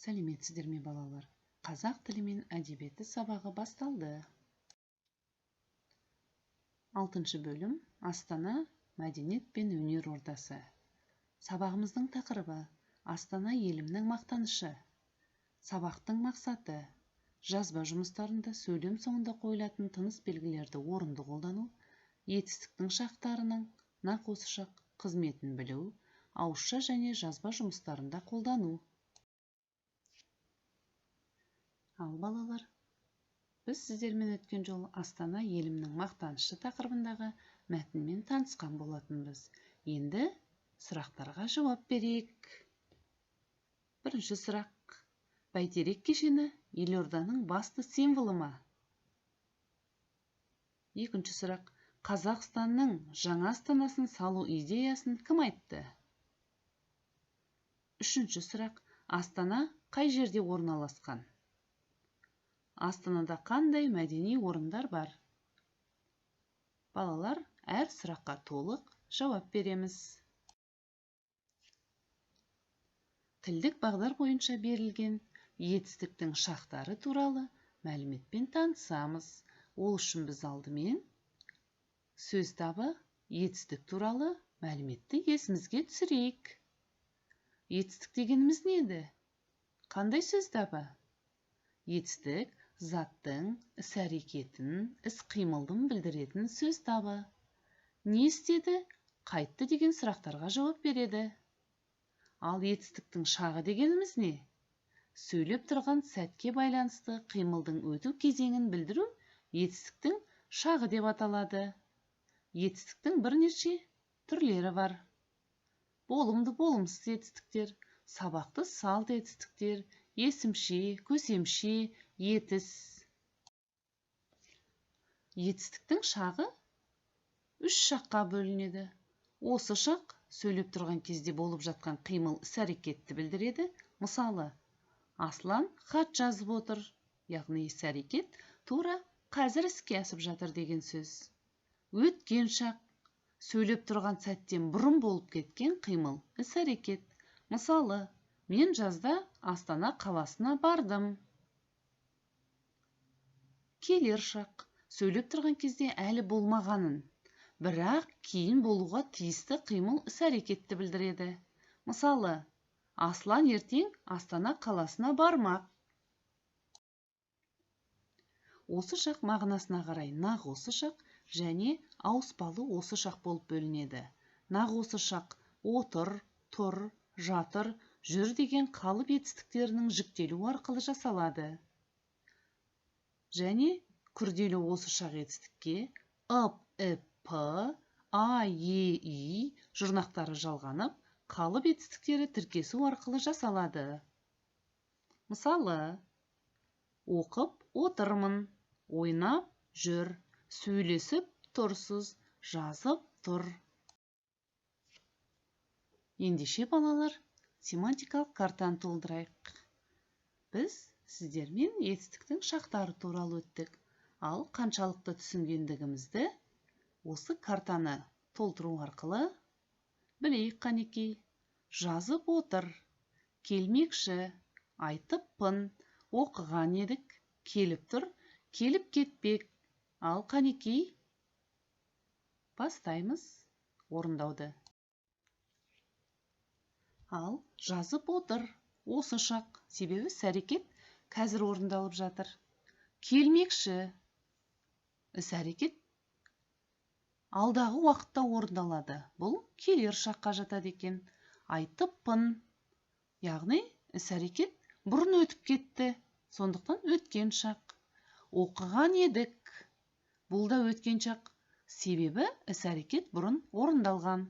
Сәлеметсіздер ме, балалар! Қазақ тілі мен әдебиеті сабағы басталды. Алтыншы бөлім. Астана – мәдениет пен өнер ордасы. Сабағымыздың тақырыбы: Астана – елімнің мақтанышы. Сабақтың мақсаты: жазба жұмыстарында сөйлем соңында қойылатын тыныс белгілерді орынды қолдану, етістіктің шақтарының, нақ осы шақ, қызметін білу, ауызша және жазба жұмыстарында қолдану. Ал, балалар, біз сіздермен өткен жолы «Астана – елімнің мақтанышы» тақырыбындағы мәтінмен танысқан болатынбыз. Енді сұрақтарға жауап берейік. Бірінші сұрақ: Бәйтерек кешені елорданың басты символы ма? Екінші сұрақ: Қазақстанның жаңа астанасын салу идеясын кім айтты? Үшінші сұрақ: Астана қай жерде орналасқан? Астанада қандай мәдени орындар бар? Балалар, әр сұраққа толық жауап береміз. Тілдік бағдар бойынша берілген етістіктің шақтары туралы мәліметпен танысамыз. Ол үшін біз алдымен сөз табы етістік туралы мәліметті есімізге түсірейік. Етістік дегеніміз не еді? Қандай сөз табы? Етістік – заттың іс-әрекетін, іс-қимылын білдіретін сөз табы. Не істеді, қайтті деген сұрақтарға жауап береді. Ал етістіктің шағы дегеніміз не? Сөйлеп тұрған сәтке байланысты қимылдың өту кезеңін білдіру етістіктің шағы деп аталады. Етістіктің бірнеше түрлері бар: болымды, болымсыз етістіктер, сабақты, салт етістіктер, есімше, көсемше, етіс. Етістіктің шағы үш шаққа бөлінеді. Осы шақ сөйлеп тұрған кезде болып жатқан қимыл, іс-әрекетті білдіреді. Мысалы, Аслан хат жазып отыр, яғни іс-әрекет тура қазір іске асып жатыр деген сөз. Өткен шақ – сөйлеп тұрған сәттен бұрын болып кеткен қимыл, іс-әрекет. Мысалы, мен жазда Астана қаласына бардым. Келер шақ – сөйлеп тұрған кезде әлі болмағанын, бірақ кейін болуға тиісті қимыл, іс-әрекетті білдіреді. Мысалы, Аслан ертең Астана қаласына бармақ. Осы шақ мағынасына қарай нақ осы шақ және ауыспалы осы шақ болып бөлінеді. Нақ осы шақ отыр, тұр, жатыр, жүр деген қалып етістіктерінің жіктелуі арқылы жасалады. Және күрделі осы шақ етістікке ып, іп, п, а, е, и жұрнақтары жалғанып, қалып етістіктері тіркесу арқылы жасалады. Мысалы, оқып отырмын, ойнап жүр, сөйлесіп тұрсыз, жазып тұр. Ендеше, балалар, семантикалық картаны толтырайық. Біз сіздермен етістіктің шақтары туралы өттік. Ал қаншалықты түсінгендігімізді осы картаны толтыру арқылы білейік. Қанекей: жазып отыр, келмекші, айтыппын, оқыған едік, келіп тұр, келіп кетпек. Ал қанекей, бастаймыз орындауды. Ал жазып отыр – осы шақ, себебі іс-әрекет қазір орындалып жатыр. Келмекші – іс-әрекет алдағы уақытта орындалады, бұл келер шаққа жатады екен. Айтыппын, яғни іс-әрекет бұрын өтіп кетті, сондықтан өткен шақ. Оқыған едік – бұл да өткен шақ, себебі іс-әрекет бұрын орындалған.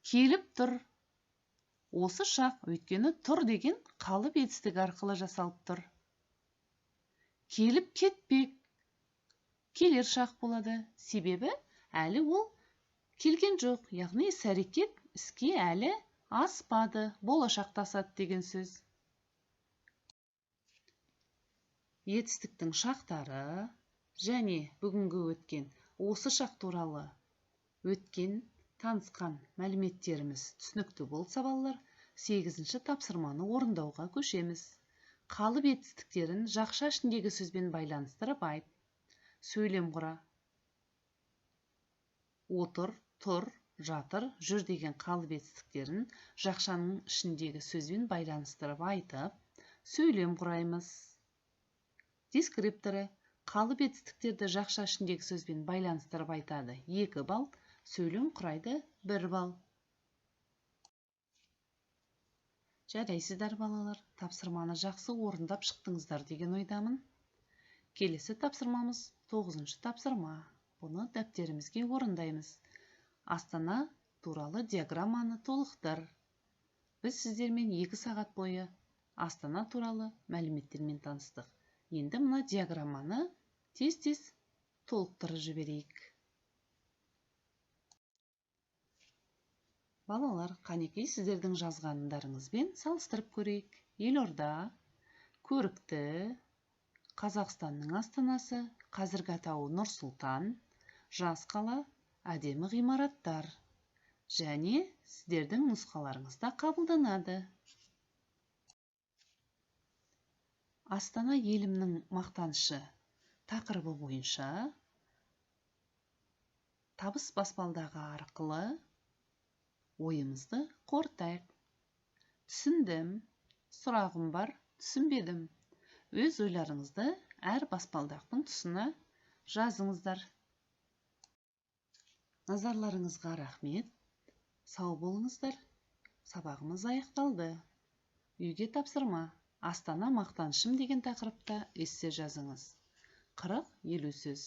Келіп тұр – осы шақ, өйткені тұр деген қалып етістік арқылы жасалып тұр. Келіп кетпек – келер шақ болады, себебі әлі ол келген жоқ, яғни іс-әрекет іске әлі аспады, болашақта асады деген сөз. Етістіктің шақтары және бүгінгі өткен осы шақ туралы өткен танысқан мәліметтеріміз түсінікті болса, балалар, сегізінші тапсырманы орындауға көшеміз. Қалып етістіктерін жақша ішіндегі сөзбен байланыстырып айт. Сөйлем құра. Отыр, тұр, жатыр, жүр деген қалып етістіктерін жақшаның ішіндегі сөзбен байланыстырып айтып, сөйлем құраймыз. Дескрипторы қалып етістіктерді жақша ішіндегі сөзбен байланыстырып айтады 2 балл, сөйлем құрайды 1 балл. Жарайсыздар, балалар, тапсырманы жақсы орындап шықтыңыздар деген ойдамын. Келесі тапсырмамыз 9-шы тапсырма. Бұны дәптерімізге орындаймыз. Астана туралы диаграмманы толықтыр. Біз сіздермен 2 сағат бойы Астана туралы мәліметтермен таныстық. Енді мына диаграмманы тез-тез толықтырып жіберейік. Балалар, қанекей сіздердің жазғандарыңызбен салыстырып көрейік. Елорда, көрікті, Қазақстанның астанасы, қазіргі атауы Нұр-Сұлтан, жас қала, әдемі ғимараттар. Және сіздердің нұсқаларыңызда қабылданады. Астана елімнің мақтанышы тақырыбы бойынша табыс баспалдағы арқылы ойымызды қорытайық. Түсіндім, сұрағым бар, түсінбедім. Өз ойларыңызды әр баспалдақтың тұсына жазыңыздар. Назарларыңызға рахмет. Сау болыңыздар. Сабағымыз аяқталды. Үйге тапсырма. Астана мақтанышым деген тақырыпта эссе жазыңыз. 40-50 сөз.